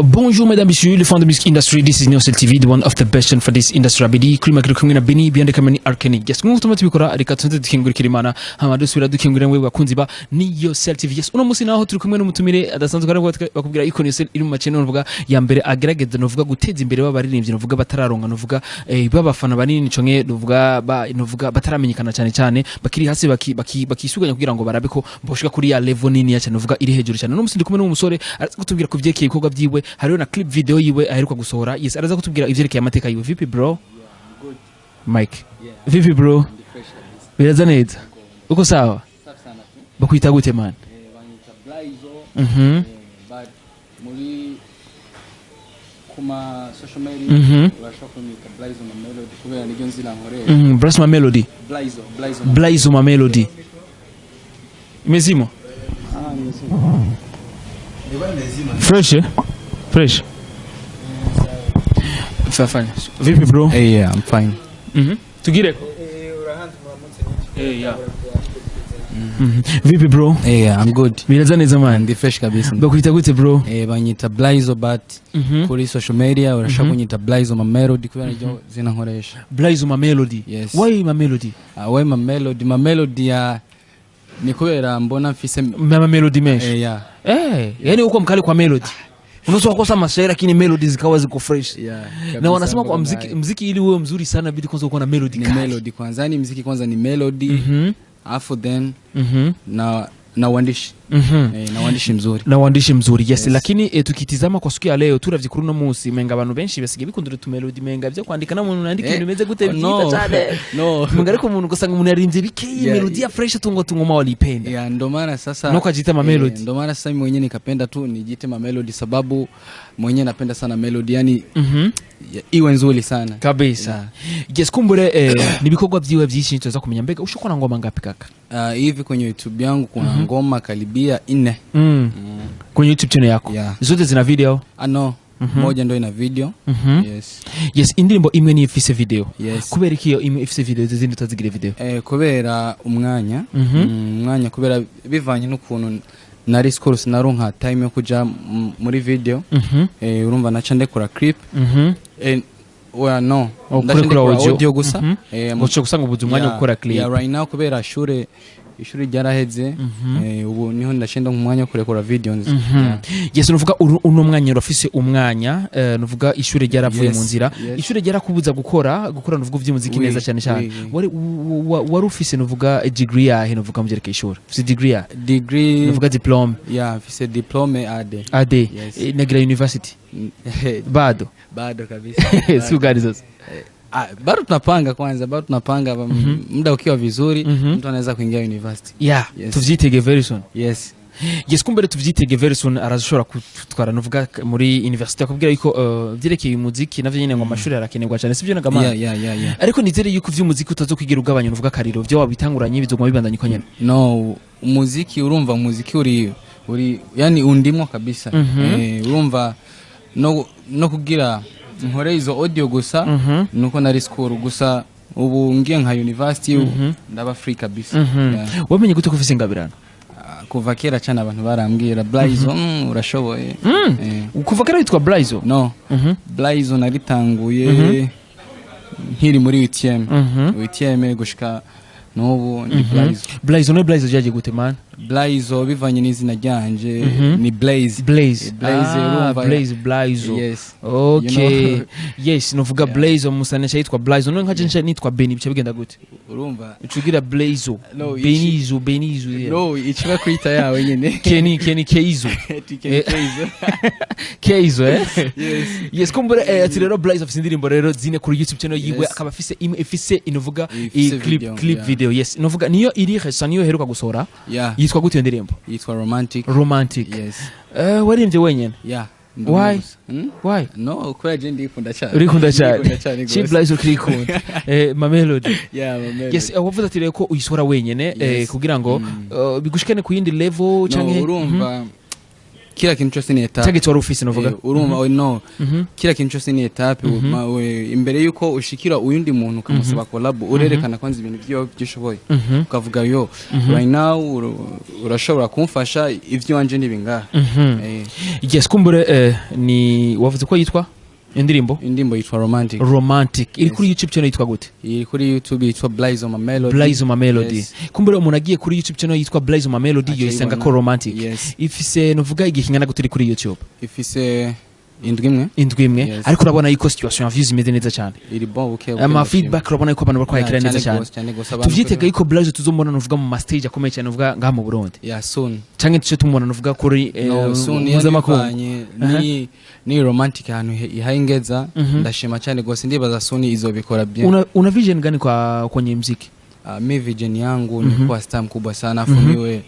Bonjour mesdames, messieurs, les fans de music industry. This is Newsel TV, the one of the best for this industry. Abidi kuri makiro kumwe na Benny behind the camera ni Arkeni. Yes, nk'uko tuma tubikora, reka tuze dukingurikira Imana, hama dusubira dukingurira mwe bakunzi ba Newsel TV. Yes, uno munsi naho turi kumwe n'umutumire adasanzwe, ariko bakubwira iko Newsel iri mu macene novuga ya mbere agerageza novuga guteza imbere b'abaririmbyi novuga batararonka novuga b'abafana banini canke novuga ba novuga bataramenyekana cyane cyane, bakiri hasi, bakisuganya kugira ngo barabe ko boshika kuri ya level nini ya cyane novuga iri hejuru cyane. Uno munsi ndi kumwe n'umusore araza kutubwira ku vyerekeye ibikorwa vyiwe, hariho na clip video yiwe aheruka gusohora. Yes, araza kutubwira ivyerekeye amateka yiwe. Vipi bro? Mike, vipi bro? Biraza neza, uko sawa? Bakwita gute man? But muri kuma social media urashobora kunyita Blaizo na Melody kubera niryo nzina nkoresha. Brasma Melody? Blaizo, Blaizo. Blaizo ma Melody imezimo. Ah, nimezima. Fresh, eh? Fresh. Fafanya vipi bro? Hey, yeah, I'm fine. Tugireko. Yeah. Vipi bro? Hey, yeah, I'm good. Biraza neza man? Ndi fresh kabisa. Bakwita gute bro? Banyita Blaizo, but kuri social media urashobora kunyita Blaizo ma Melody kubera niryo zina nkoresha. Blaizo ma Melody? Yes. Why ma Melody? Why ma Melody? Ma Melody ya ni kubera mbona mfise Ma Melody menshi. Yeah. Yani uko mkali kwa melody. Unaweza kukosa mashairi lakini melody zikawa ziko fresh. Yeah, Na kabisa, wanasema kwa mbona mziki, naye. mziki ili uwe mzuri sana bidi kwanza uko na melody Ni kali. melody kwanza, yani mziki kwanza ni melody, afu then na uandishi. Na uandishi mzuri. Na uandishi mzuri, yes. Yes. Lakini tukitizama kwa siku ya leo, turavye kuri uno munsi, menga abantu benshi basigaye bikundira utu melody, menga byo kwandika na umuntu nandika ibintu bimeze gute No. byiza cyane. No. Menga ariko umuntu ugasanga umuntu yaririmbye bikeyi, melody ya fresh tungo tungoma walipenda. Yeah, ndo maana sasa Na ukajiita ma Melody. Ndo maana sasa mimi mwenyewe nikapenda tu nijiite ma Melody sababu mwenyewe napenda sana melody, yani iwe nzuri sana. Kabisa. Yeah. Yes, kumbure nibikorwa vyiwe vyinshi tuweza kumenya. Mbega ushokora ngoma ngapi kaka? Hivi kwenye YouTube yangu kuna ngoma karibia nne. Kwenye YouTube channel yako? Yeah. Zote zina video? Ah, no, moja ndo ina video. Yes. Yes, indirimbo imwe niyo ifise video? Yes. Kubera iki iyo imwe ifise video, izindi utazigira video? Kubera umwanya. Umwanya, kubera bivanye n'ukuntu nari school, sinaronka time yo kuja muri video. Urumva naca ndekura clip. Well, no. Oh, Ndaca kurekura ndekura audio. audio gusa. Uca gusanga ubuze umwanya wo gukora clip. Yeah, right now kubera ishuri ryaraheze, ubu niho ndacenda umwanya wo kurekura videos. Yeah. Yes, nuvuga uno mwanya urafise umwanya, nuvuga ishure ryaravuye mu nzira. Ishure ryarakubuza gukora nuvuga ivy'umuziki Oui, neza cyane cyane? oui, oui. Wari ufise nuvuga degree yahe nuvuga mu vyerekeye ishuri? Ufise degree yahe? Degree? Nuvuga diplôme. Yeah, mfise diplôme AD. AD? Yes. Nagira university bado? Bado kabisa. Si ugari sasa? Ah, bado tunapanga kwanza, bado tunapanga, muda ukiwa vizuri mtu anaweza kuingia university. Yeah. Yes. Tuvyitege very soon. Yes. Yes, kumbere tuvyitege very soon, arashobora kutwara nuvuga muri university, akubwira yuko vyerekeye umuziki navyo nyene ngo amashuri arakenerwa cyane, sivyo nagamana? Yeah. Ariko nizere yuko ivy'umuziki utazokwigira ugabanya nuvuga akariro, vyo wabitanguranye bizoguma bibandanya uko nyene. No, umuziki, urumva umuziki uri yani undimo kabisa. Urumva no kugira nkore izo audio gusa nuko nari school gusa, ubu ngiye nka university ndaba free kabisa. Yeah. Wamenye gute ko ufise ingabirano? Ah, kuva kera cyane abantu barambwira Blaizo, urashoboye. Kuva kera witwa Blaizo? No. Blaizo naritanguye nkiri muri huitième. Huitième gushika n'ubu ndi Blaizo. Blaizo no Blaizo ryagiye gute man? Blaizo bivanye n'izina ryanje ni Blaze. Blaze. Blaze. Ah, Urumva. Blaze, Blaizo. Yes. Okay. You know? Yes, nuvuga Blaizo musanisha yitwa Blaizo, none nkaje nca nitwa Benny bica bigenda gute? Urumva. Ucugira Blaizo? No, Benizo, Benizo, yeah. No, ikiba kwita yawe nyine. Kenny, Kenny Keizo. Kenny Keizo. Keizo, eh. Yes. Yes, kumbure ati rero Blaze afise indirimbo rero zine kuri YouTube channel yiwe. Akaba afise imwe ifise inuvuga Ifise clip video, clip yeah. video. Yes, inuvuga niyo iri resa, niyo iheruka gusohora. Yeah. Yitwa gute iyo ndirimbo? Yitwa Romantic. Romantic? Yes. Waririmbye wenyene? Yeah. Why? Hmm? Why? No, kubera je ndikunda cyane. Urikunda cyane? Ndikunda cyane Chi gose. Blaze ukirikunda ma Melody. Yeah, ma Melody. Yes, wavuze ati rero ko uyisohora wenyene Yes. kugira ngo bigushikane ku yindi level No, canke? urumva. Kila kintu cyose ni étape. Target wari ufise, novuga. Urumva, no, kila kintu cyose ni étape. Imbere yuko ushikira uyundi muntu ukamusaba collab, urerekana kwanza ibintu byo byushoboye, ukavuga: "Yo, right now urashobora kumfasha, ibyo wanje ni bingaha." Yes, kumbure ni wavuze ko yitwa indirimbo? Indirimbo yitwa Romantic. Romantic iri kuri YouTube channel yitwa gute? Iri kuri YouTube yitwa Blaze on Melody. Blaze on Melody. Yes. Kumbure umuntu agiye kuri YouTube channel yitwa Blaze on Melody Aca yo isanga ko ayibona. Romantic. Yes. Ifise, novuga, igihe kingana gute iri kuri YouTube? Ifise indwi imwe. Indwi imwe. Yes. Ariko urabona yuko situation ya views imeze neza cyane. Iri bon buke buke, Ama ndashima. feedback urabona yuko abantu bakwakira neza cyane. Gose, cyane gose, abantu Tuvyitega kuri- yuko Blaze tuzomubona, nuvuga, mu ma stage akomeye cyane, nuvuga ngaha mu Burundi, Yeah, soon. canke tuce tumubona, nuvuga, kuri No, soon. mpuzamakungu? Bivanye ni Romantic ahantu ihaye ingeza, ndashima cyane gose, ndibaza soon izobikora bien. Una vision gani kwa kwenye mziki? Mi vision yangu ni kuwa star mkubwa sana, afu niwe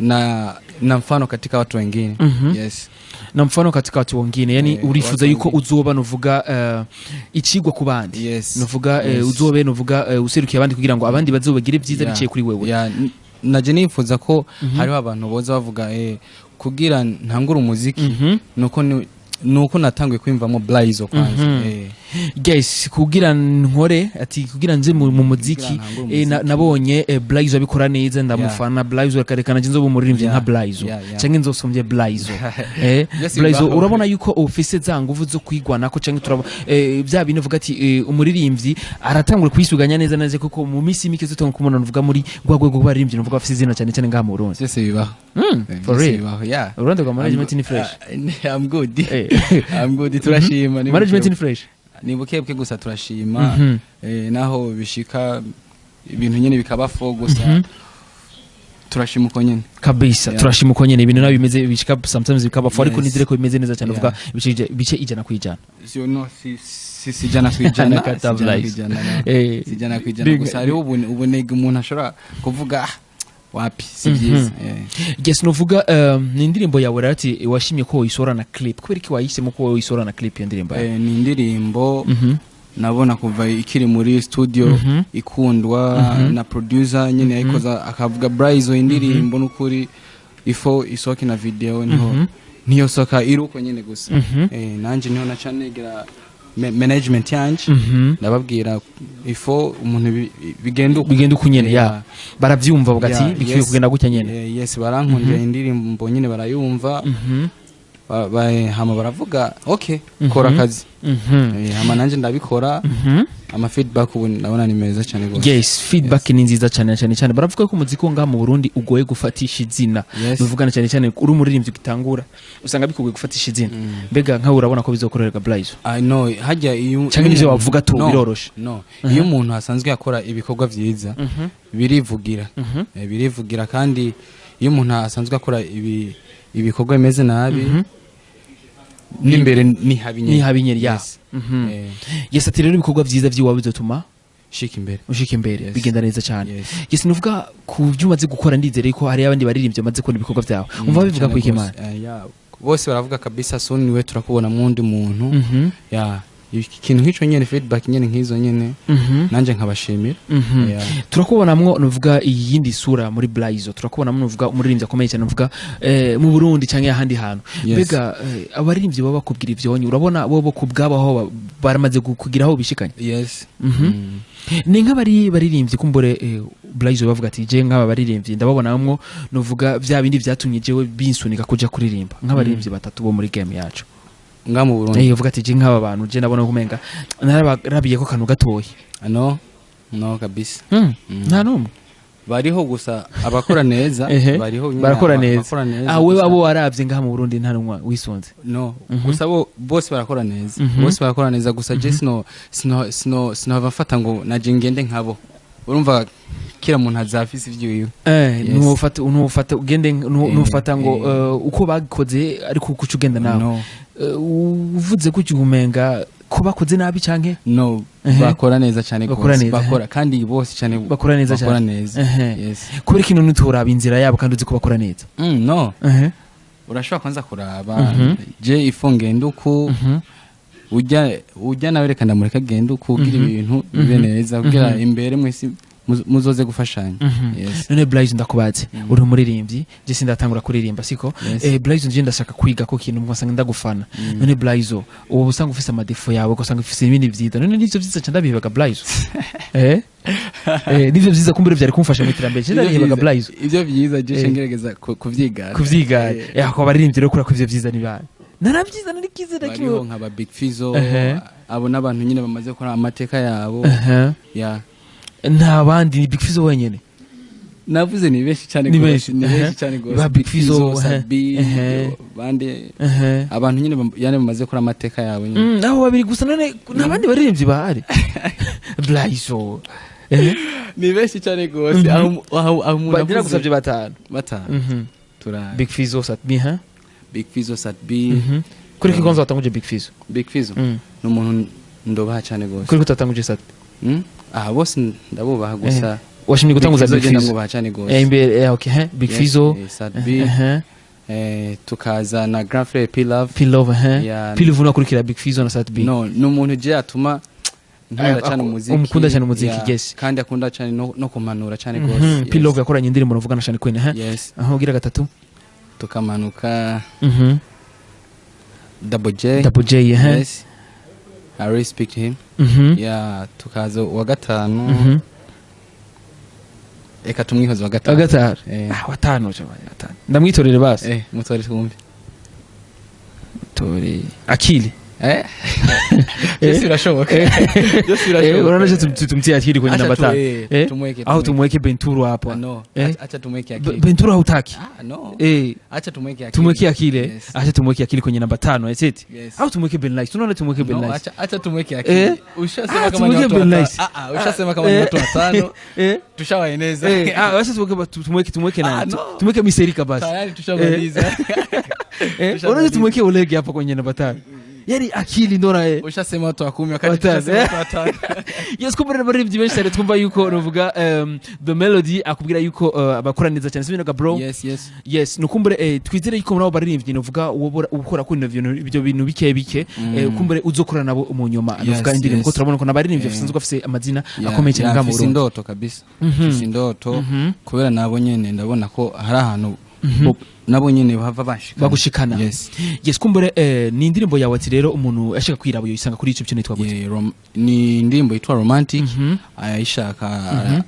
na mfano katika watu wengine. Yes. Na mfano katika watu wengine, yani urifuza watu yuko wengine. uzoba, nuvuga, icigwa ku bandi? Yes. Nuvuga Yes. uzobe, nuvuga, userukiye abandi kugira ngo abandi bazobagire byiza biciye kuri wewe. Yeah, naje nifuza ko hariho abantu boza bavuga kugira ntangure umuziki nuko natanguye kwimvamo Blaze kwanza. Guys, kugira nkore, ati kugira nze mu muziki, Kugira ntangure umuziki. nabonye Blaze abikora neza, ndamufana Blaze, akarekana nje nzoba umuririmbyi nka Blaze canke nzosombye Blaze. Yes, Blaze, bibaho. urabona yuko ufise za nguvu zo kwigwanako, canke turabo bya bintu uvuga ati umuririmbyi aratangura kwisuganya neza neza, kuko mu minsi mike zitanga kumubona, nuvuga, muri rwa rwego rw'abaririmbyi, nuvuga, bafise izina cyane cyane ngaha mu Burundi? Byose bibaho. For Byose real? bibaho, yeah. Uruhande rwa management ni fresh? I'm good. I'm good, turashima. Ni Management buke. ni fresh? Ni buke buke, gusa turashima. Naho bishika ibintu nyene bikaba fo, gusa turashima uko nyene. Kabisa. Turashima uko nyene ibintu nabi bimeze, bishika sometimes bikaba fo, ariko nizere ko bimeze neza cyane, uvuga bice 100%. Si, no, si 100%. Nakata Si ijana Blaze. kwijana, no. Si 100%, gusa hariho ubunege umuntu ashobora kuvuga: "Ah, wapi, si byiza." Yes, nuvuga ni indirimbo yawe rero, ati washimye ko woyisora na clip. Kubera iki wahisemo ko woyisora na clip iyo ndirimbo yawe? Ni indirimbo nabona kuva ikiri muri studio ikundwa na producer nyine yayikoza, akavuga: "Brazo, indirimbo n'ukuri ifo isoke na video, niho niyo soka iri uko nyine gusa." Nanje niho naca negera management yanje, ndababwira ifo umuntu bigenda uko. Bigenda uko nyene ya. Baravyumva, bavuga ati bikwiye kugenda gutya nyene. Yes, barankundira indirimbo nyine, barayumva. Hama baravuga: "Okay, kora akazi." Hama nanje ndabikora. Ama feedback ubu ndabona ni meza cyane rwose. Yes, feedback ni nziza cyane cyane cyane. Baravuga ko umuziki wo ngaha mu Burundi ugoye gufatisha izina. Nuvugana cyane cyane uri umuririmbyi ugitangura, usanga bikugoye gufatisha izina. Mbega nkawe urabona ko bizokoroherwa Blaze? I know, hajya iyo Canke nivyo wavuga tu, No, biroroshe? No, iyo umuntu asanzwe akora ibikorwa vyiza birivugira. Birivugira, kandi iyo umuntu asanzwe akora ibikorwa bimeze nabi, n'imbere ni habi nyene. Ni habi nyene, ya. Yes. Yes, ati rero ibikorwa vyiza vy'iwawe bizotuma shika imbere. Ushika imbere. Yes. Bigenda neza cyane. Yes. Yes, nuvuga ku byo umaze gukora, ndizere ko hari abandi baririmbyi bamaze kubona ibikorwa byawe, umva bivuga Cyane ku ikimana? rwose. Yeah. Bose baravuga kabisa: "Soon we turakubona mwundi muntu." Ya, ikintu nk'ico nyene, feedback nyene nk'izo nyene, nanje nkabashimira. Yeah. Turakubonamwo, nuvuga, iyindi sura muri Blaze, turakubonamwo, nuvuga, umuririmbyi akomeye cyane, nuvuga, mu Burundi cyangwa ahandi hantu. Yes. Mbega abaririmbyi baba bakubwira ivyonyi, urabona bo ku bwabo aho baramaze kugira aho bishikanye? Yes. Ni nk'abari baririmbyi kumbure Blaze bavuga ati je nk'aba baririmbyi ndababonamwo, nuvuga, vya bindi vyatumye jewe binsunika kuja kuririmba, nk'abaririmbyi batatu bo muri game yacu? Nga mu Burundi? Uvuga ati je nk'aba bantu je ndabona kumenga narabarabiye ko kantu gatoyi. No, no, kabisa. Nta numwe? Bariho, gusa abakora neza bariho nyine, Barakora neza. abakora neza Ah, we gusa. abo waravye ngaha mu Burundi nta numwe wisunze? No, gusa bo bose barakora neza. Bose barakora neza, gusa je sino mfata ngo naje ngende nkabo. Urumva kila muntu azafise ivyiwe. Yes. Ntufata ugende ntufata ngo uko bakoze ariko kuca ugenda nawe? No. Uvuze gutyo umenga ko bakoze nabi canke? No, bakora neza cyane Bakora gose. neza, Bakora kandi bose cyane. Bakora neza Bakora cyane. neza. Yes. Kubera ikintu ntuturaba inzira yabo kandi uzi ko bakora neza? No, urashobora kwanza kuraba je ifo ngenda uku, ujya nawe reka ndamureka agenda uku, kugira ibintu bibe neza, kugira imbere mwese Muzoze gufashanya. Yes. None Blaise, ndakubaze, uri umuririmbyi, je sindatangura kuririmba, siko? Yes. Blaise, nje ndashaka kwiga ko kintu ngasanga ndagufana. None Blaise, ubu usanga ufise ama défauts yawe, ugasanga ufise ibindi vyiza. None nivyo vyiza ca ndabihebaga, Blaise? Nivyo vyiza kumbure vyari kumfasha mu iterambere, ca ndabihebaga, Blaise? Ivyo vyiza je ngerageza kuvyigana. Kuvyigana. Ako abaririmbyi rero kura ko ivyo vyiza ni bana naravyiza narikize Bariho nakimwe. nka ba Big Fizzo. Abo n'abantu nyine bamaze gukora amateka yabo. Yeah. Nta bandi, ni Big Fizzo wenyene? Navuze ni benshi cyane Ni gose. benshi. Ni benshi cyane gose. Ba Big Fizzo, Sat-B, bande, abantu nyine yani bamaze gukora amateka yabo nyine. Abo babiri gusa? None nta bandi baririmbyi bahari, Blaise? Ni benshi cyane gose. Aho umuntu Bagira avuze gusabye batanu. Batanu. Tura Big Fizzo, Sat-B, ha. Big Fizzo, Sat-B. Kuri ki kwanza watanguje Big Fizzo? Big Fizzo ni umuntu ndobaha cyane gose. Kuri ko utatanguje Sat-B? Aha bose ndabubaha gusa. Washimye gutanguza Big Big Fizzo Fizzo. ndamwubaha cyane gose. Imbere, okay, he Big Yes, Fizzo. Sat-B. Tukaza na Grand Frère P Love. P Love, he. Yeah. P Love unakurikira Big Fizzo na Sat-B? No, ni umuntu je atuma nkunda cyane umuziki. Umukunda cyane umuziki. Yeah. Kandi akunda cyane no kumpanura cyane gose. P Love yakoranye indirimbo navuga na Shani Queen, he. Yes. Aho ugira gatatu? Tukamanuka Double J. Double J, he. Yes, I respect him. Yeah, tukaza uwa gatanu. Eka tumwihoze wa gatanu. Wa gatanu. Eh. Ah, watano jamani, watano ndamwitorere basi. Mutore twumve. Tore Akili. Byose birashoboka, byose birashoboka. Unaona, tumtie Akili kwenye Acha namba 5. tumweke, Au tumweke. tumweke Benturo hapo? No. Acha tumweke Akili. Benturo hautaki? Ah, no. Acha tumweke Akili. Tumweke Akili. Yes. Acha tumweke Akili kwenye namba 5, eti. Yes. Au tumweke Ben Nice? Tunaona tumweke Ben No, Nice. acha tumweke Akili. Ushasema Ah, kama ni tumweke watu Ben watano. Nice. Ah, ah, ushasema kama ni watu watano. Tushawaeneza. Ah, acha tumweke Ah, nani? no. Tumweke Miserika basi. Tayari tushamaliza. Tushamaliza. Unaweza tumweke Olege hapa kwenye namba 5. Yaani Akili ndo na Ushasema watu wa 10 wakati Watano, tushasema watu watano. Yes, kumbe abaririmbyi benshi cyane twumva yuko nuvuga The Melody akubwira yuko bakora neza cyane, sibyo bro? Yes. Yes, nukumbure twizere yuko muri abo baririmbyi nuvuga wobora ukora kuri ibyo bintu bike bike, kumbure uzokora nabo mu nyuma nuvuga indirimbo, ko turabona ko n'abaririmbyi basanzwe bafise amazina akomeye cyane ngaha mu mfise Burundi. indoto kabisa, mfise indoto kubera nabo nyene ndabona ko hari ahantu nabo nyene bava bashikana. Bagushikana. Yes. Yes, kumbure ni indirimbo yawe ati rero umuntu ashaka kwiraba yoyisanga kuri YouTube channel yitwa gute? Ni indirimbo yitwa Romantic. Ayishaka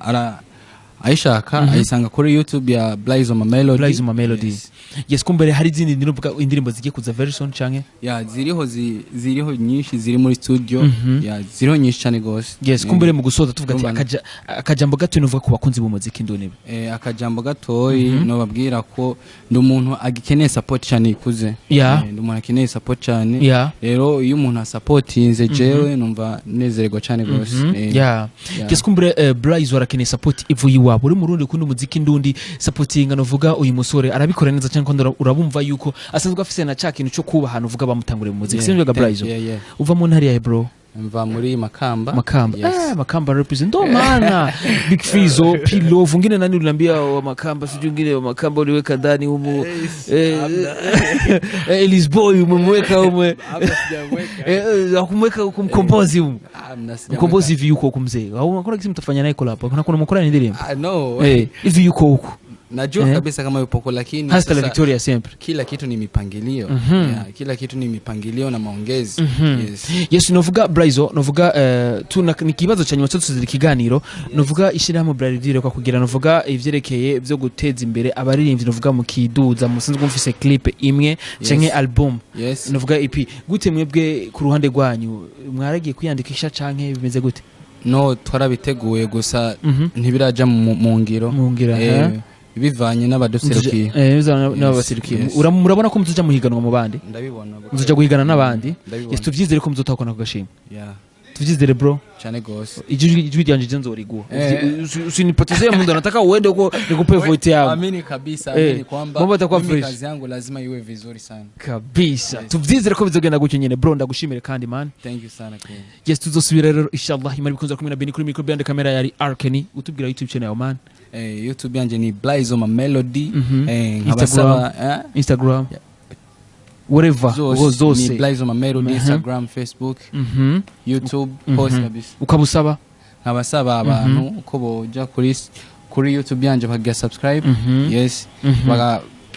ayishaka ayisanga kuri YouTube ya Blaze on Melody. Blaze on Melody. Yes. Yes, kumbure hari izindi ndirimbo zigiye kuza very soon canke? Ya, ziriho, ziriho nyinshi ziri muri studio. Ya, ziriho nyinshi cyane gose. Yes, kumbure mu gusoza tuvuga ati Urumva. Akajambo gato nuvuga ku bakunzi b'umuziki ndonibe. Akajambo gatoyi nobabwira ko ndi umuntu agikeneye support cyane ikuze. Ndi umuntu akeneye support cyane. Rero iyo umuntu asapotinze jewe numva nezererwa cyane gose. Yeah. Yes, kumbure Blaze warakeneye support ivuye iwabo. Uri murundi ukunda umuziki ndundi, supportinga novuga uyu musore arabikora neza cyane, ko urabumva yuko asanzwe afise na ca kintu cyo kubaha nuvuga bamutanguriye mu muziki. Sivyo ga Blaze? Yeah. Uva mu ntara yahe, bro? Mva muri Makamba. Makamba. Yes. Makamba represent, ndo maana Big Fizzo, P Love, ngine nani uliniambia wa Makamba, sijui ngine wa Makamba uliweka ndani humu, Elis Boy umemweka humu? Hamna, sijamweka. Akumweka kumkombozi humu? Hamna, sijamweka. Mkombozi hivi yuko huku mzee, au kuna kitu mtafanya naye collab? Kuna mkora ni ndirimbo? Ah, no. Hivi yuko huku? Najua kabisa kama yupo huko, lakini Hasta la sasa victoria sempre. Kila kitu ni mipangilio. Yeah, kila kitu ni mipangilio na maongezi. Yes. Yes, novuga Braizo, novuga tuna ni kibazo cha nyuma cyo tuzira ikiganiro, novuga ishirahamwe Bralivire kwa kugira novuga ivyerekeye byo guteza imbere abaririmbyi, novuga mu kiduza musanzwe mufise clip imwe canke album, novuga EP, gute mwebwe ku ruhande rwanyu mwaragiye kwiyandikisha canke bimeze gute? No, twarabiteguye gusa ntibiraja mu ngiro. Mu ngiro, eh. Bivanye n'abaduserukiye. N'abaserukiye. Yes. Murabona ko muzoja muhiganwa mu bandi? Ndabibona. Muzoja guhigana n'abandi? Ndabibona. Yes, tuvyizere ko muzotahukana ku gashimwe. Yeah. Tuvyizere, bro. Cyane gose. Ijwi ryanje je nzoriguha. Usinipotezee muda, nataka uende huko nikupe voice yangu. Amini kabisa, amini kwamba mambo yatakuwa mimi fresh. kazi yangu lazima iwe vizuri sana. Kabisa, tuvyizere ko bizogenda gutyo nyene, bro. Ndagushimire kandi, man. Thank you sana, King. Yes, tuzosubira rero inshallah imari bikunze kumwe na Beni kuri micro behind camera yari Arkeni. Utubwira YouTube channel yawe, man. YouTube yanje ni Blaze on Melody. Instagram. Nkabasaba Instagram, whatever. Zose, zose. Ni Blaze on Melody, Instagram, Facebook, YouTube, hose kabisa. Ukabusaba. Nkabasaba abantu ko boja kuri YouTube yanje bakagira subscribe, yes,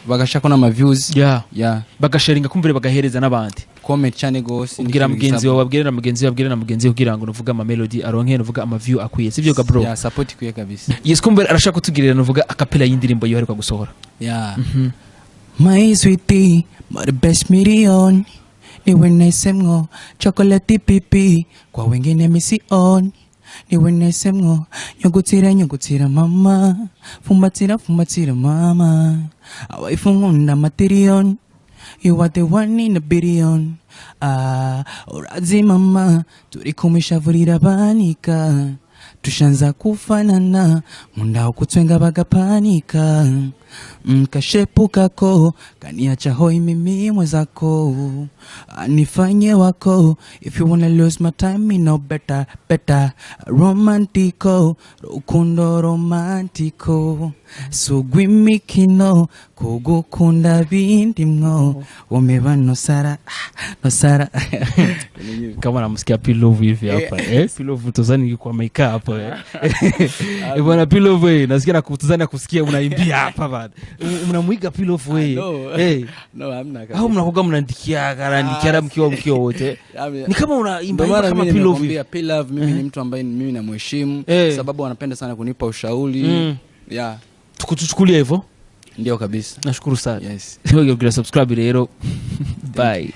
bagashako n'ama views. Yeah. Bagasharinga, kumvire, bagahereza n'abandi. Comment cyane gose. Ubwira mugenzi wawe, abwire na mugenzi we, abwire na mugenzi we, kugira ngo nuvuga ama melody aronke nuvuga ama view akwiye, sivyo ga bro? Yeah, support ikwiye kabisa. Yes, kumvire, arashaka kutugirira nuvuga a cappella y'indirimbo yiheruka gusohora. Yeah. My sweetie, my best million. Niwe nahisemwo, chocolate pipi. Kwa wengine misi on. Niwe nahisemwo, nyugutira nyugutira mama. Fumbatira fumbatira mama. Awaifu materion. You are the one in a billion. Ah, urazi mama, turi kumishavurira banika. Tushanza kufanana munda ukutwenga bagapanika mkashepukako kaniacha hoi mimi mwenzako anifanye wako. If you wanna lose my time, me no better better romantico rukundo romantico sugwimikino kugukunda bindimwo womeba nosara nosara. Kama namsikia Pilovu hivi hapa, eh, Pilovu tuzani kwa maika hapo, eh. Eh, bwana Pilovu, eh, nasikia na kutuzani na kusikia unaimbia hapa bana. Mnamwiga Pilovu, eh? No. Eh. No, hamna kabisa. Au mnakuwa mnaandikia karandikia mkiwa wote? Ni kama unaimba Ndio maana kama mimi Pilovu hivi. nimekwambia P-Love mimi ni mtu ambaye mimi namheshimu sababu anapenda sana kunipa ushauri. Yeah. Tukutuchukulia hivyo. Ndio kabisa. Nashukuru sana. Yes. Ntiwibagire kugira subscribe rero. Bye.